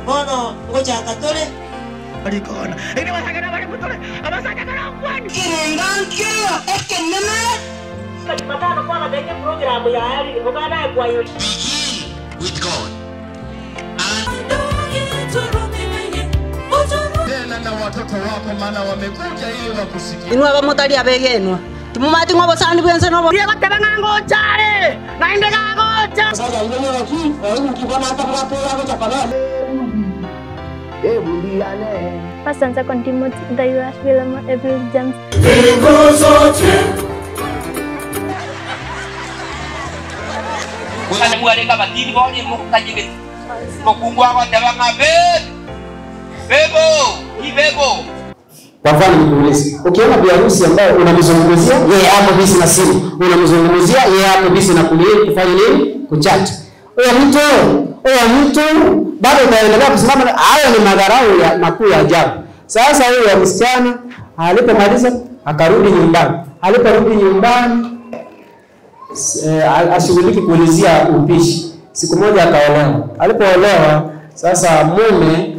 Bono ngoja akatore. Alikona. Ini wasakana bali mutore. Abasakana kwani. Kirenga ekenene. Jumatano kwa madenge programu ya hali ngana kwa hiyo. Begin with God. Tena na watoto wako maana wamekuja ili wakusikie. Inwa bamotari abegenwa. Timumati ngobo sandi bwense nobo. Yego tebanga ngochare. Na indega ngocha. Sasa ile ni ukibona hata kwa kwa chapana. First and second Timothy, the Philemon, April, James. Kwa mfano nikuulize, ukiona bi harusi ambaye unamzungumzia yeye hapo busy na simu, unamzungumzia yeye hapo busy na kufanya nini? Kuchat. Huyo mtu bado utaendelea kusimama. Hayo ni madharau ya makuu ya ajabu. Sasa huyo msichana alipomaliza akarudi nyumbani. Aliporudi nyumbani ashughuliki kuulizia upishi. Siku moja akaolewa. Alipoolewa sasa mume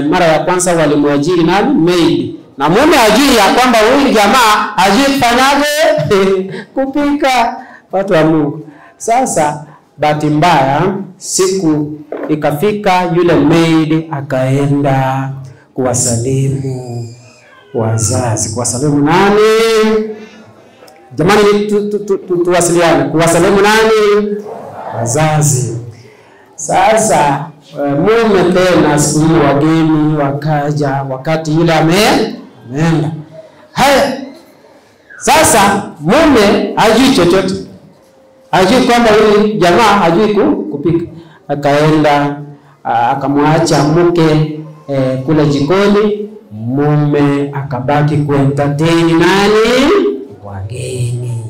mara ya kwanza walimwajiri nani? Maid. Na mume ajui ya kwamba huyu jamaa ajui kufanyaje? Kupika. Watu wa Mungu. Sasa bahati mbaya siku ikafika, yule maid akaenda kuwasalimu wazazi. Kuwasalimu nani? Jamani, tuwasiliane. Kuwasalimu nani? Wazazi. Sasa mume tena siku hiyo wageni wakaja wakati yule ameenda. Haya. Sasa mume hajui chochote. Hajui kwamba huyu jamaa hajui kupika. Akaenda akamwacha mke kule jikoni, mume akabaki kuentertain nani? Wageni.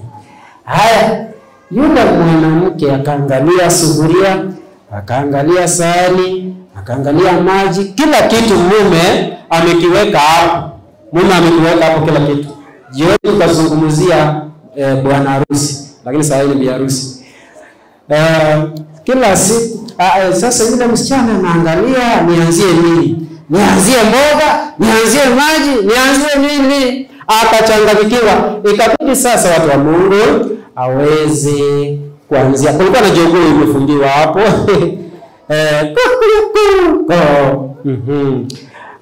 Haya, yule mwanamke akaangalia sufuria, akaangalia sahani, akaangalia maji, kila kitu mume amekiweka hapo. Mume amekiweka hapo kila kitu. Jioni kazungumzia bwana harusi, lakini sasa ni bi harusi. Kila siku sasa yule msichana anaangalia, nianzie nini? Nianzie mboga, nianzie maji, nianzie nini? Akachanganyikiwa. Ikabidi sasa watu wa Mungu aweze kuanzia. Kulikuwa na jogoo imefungiwa hapo.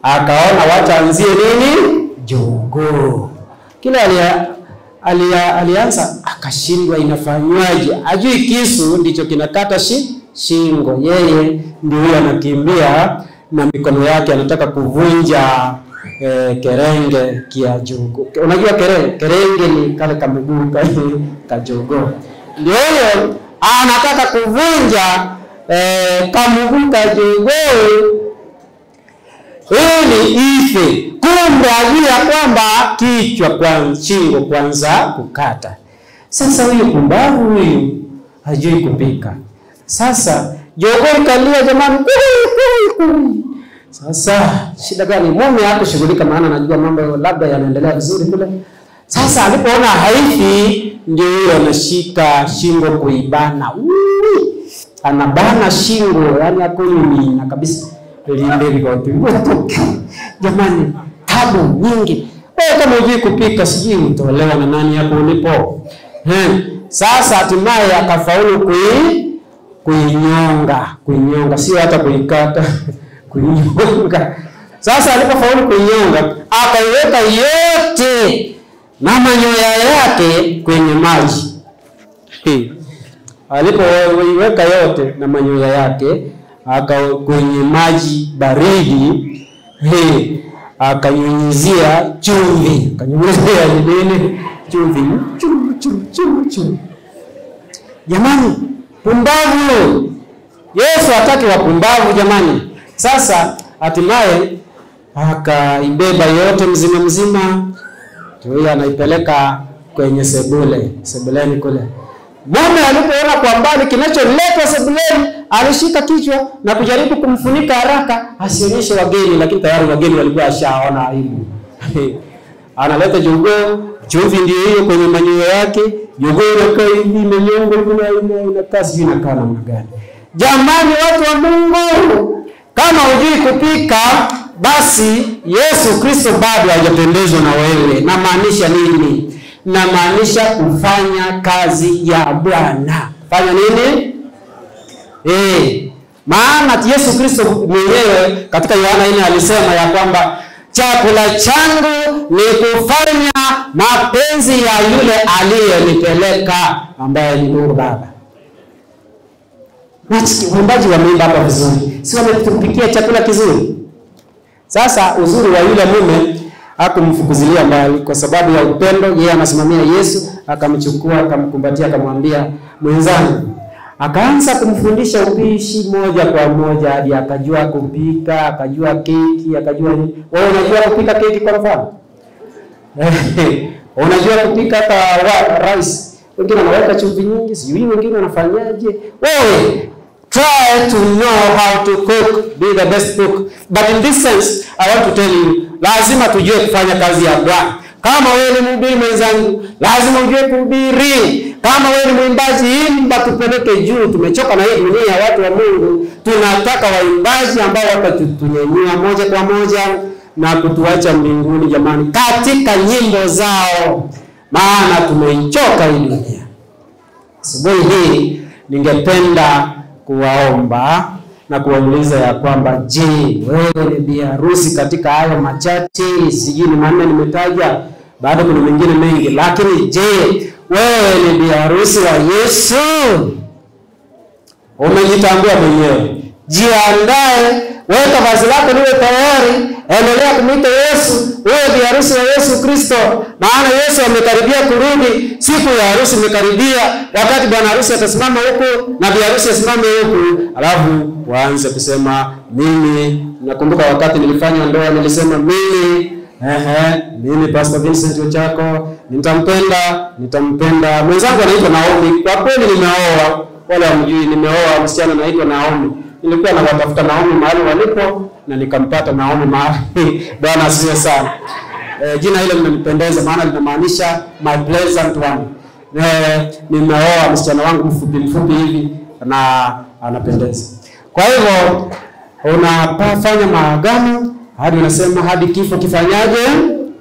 Akaona wataanzie nini? Jogoo. Kila alianza akashindwa, inafanywaje? Ajui kisu ndicho kinakata shingo. Yeye ndio huyo anakimbia na mikono yake anataka kuvunja kerenge kia jogoo. Unajua kerenge? Kerenge ni kale kamguu ka jogoo. Ndio huyo anataka kuvunja kamguu ka jogoo ili ife. Kumbe ajui ya kwamba kichwa kwa shingo kwanza kukata. Sasa huyu pumbavu huyu hajui kupika. Sasa jogoo ikalia, jamani. Sasa shida gani? Mume hakushughulika, maana anajua mambo labda yanaendelea vizuri kule. Sasa alipoona haifi, ndio huyo anashika shingo kuibana. Anabana shingo, yani akoni na kabisa. Jamani, tabu nyingi. Wewe kama hujui kupika sijui utolewa na nani hapo ulipo. Sasa hatimaye akafaulu kuinyonga, sio hata kuikata, kuinyonga. Sasa alipofaulu kuinyonga, akaiweka yote na manyoya yake kwenye maji. Alipoiweka yote na manyoya yake aka kwenye maji baridi, akanyunyizia chumvi, akanyunyizia nini? Chumvi, chumvi. Jamani, pumbavu. Yesu hataki wapumbavu jamani. Sasa hatimaye akaibeba yote mzima mzima, tuyo anaipeleka kwenye sebuleni kule. Mume alipoona kwa mbali kinacholetwa sebuleni, alishika kichwa na kujaribu kumfunika haraka asionyeshe wageni, lakini tayari wageni walikuwa washaona aibu. Analeta jogoo, chumvi ndio hiyo kwenye manyoya yake, Jogoo inakaa hivi imenyongwa hivi na inakaa sijui inakaa namna gani. Jamani, watu wa Mungu, kama hujui kupika basi Yesu Kristo bado hajapendezwa na wewe. Namaanisha nini? Namaanisha kufanya kazi ya Bwana. Fanya nini? Maana Yesu Kristo mwenyewe katika Yohana 4 alisema ya kwamba chakula changu ni kufanya mapenzi ya yule aliyenipeleka, ambaye ni Mungu Baba. Waimbaji wameimba hapa vizuri, si wametupikia chakula kizuri? Sasa uzuri wa yule mume hakumfukuzilia mbali, kwa sababu ya upendo. Yeye anasimamia Yesu, akamchukua, akamkumbatia, akamwambia mwenzangu. Akaanza kumfundisha upishi moja kwa moja hadi akajua kupika, akajua keki, akajua nini. Wewe unajua kupika keki kwa mfano? Unajua kupika hata rice? Wengine wanaweka chumvi nyingi, sijui wengine wanafanyaje. Wewe try to know how to cook, be the best cook. But in this sense, I want to tell you, lazima tujue kufanya kazi ya Bwana. Kama wewe ni mhubiri mwenzangu, lazima ujue kuhubiri. Kama wewe ni mwimbaji, imba tupeleke juu. Tumechoka na hii dunia ya watu wa Mungu. Tunataka waimbaji ambao watatunyanyua moja kwa moja na kutuacha mbinguni jamani, katika nyimbo zao, maana tumeichoka hii dunia. Asubuhi hii ningependa kuwaomba na kuwauliza ya kwamba, je, wewe ni bi harusi katika hayo machache? Sijui ni manne nimetaja, bado kuna mengine mengi, lakini je, wewe ni bi harusi wa Yesu? Umejitambua mwenyewe. Jiandae, weka vazi lako liwe tayari, endelea kumwita Yesu, wewe bi harusi wa Yesu Kristo, maana Yesu amekaribia kurudi. Siku ya harusi imekaribia, wakati bwana harusi atasimama huku na bi harusi asimame huku, alafu waanze kusema mimi. Nakumbuka wakati nilifanya ndoa nilisema mimi, mimi Pastor Vincent Ochako nitampenda mwenzangu anaitwa Naomi. Kwa kweli nimeoa, wala hamjui, nimeoa msichana anaitwa Naomi. Nilikuwa nawatafuta Naomi mahali walipo na nikampata Naomi mahali. Bwana asifiwe sana. Jina hilo linanipendeza maana linamaanisha my pleasant one. Nimeoa msichana wangu mfupi mfupi hivi na anapendeza. Kwa hivyo unapofanya maagano hadi unasema hadi kifo kifanyaje?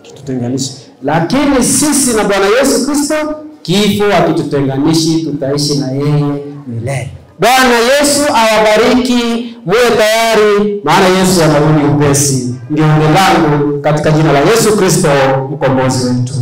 Kitutenganishe. Lakini sisi na Bwana Yesu Kristo kifo hakitutenganishi, tutaishi na yeye milele. Bwana Yesu awabariki, muwe tayari, maana Yesu anarudi upesi. Ndio ombi langu katika jina la Yesu Kristo mkombozi wetu.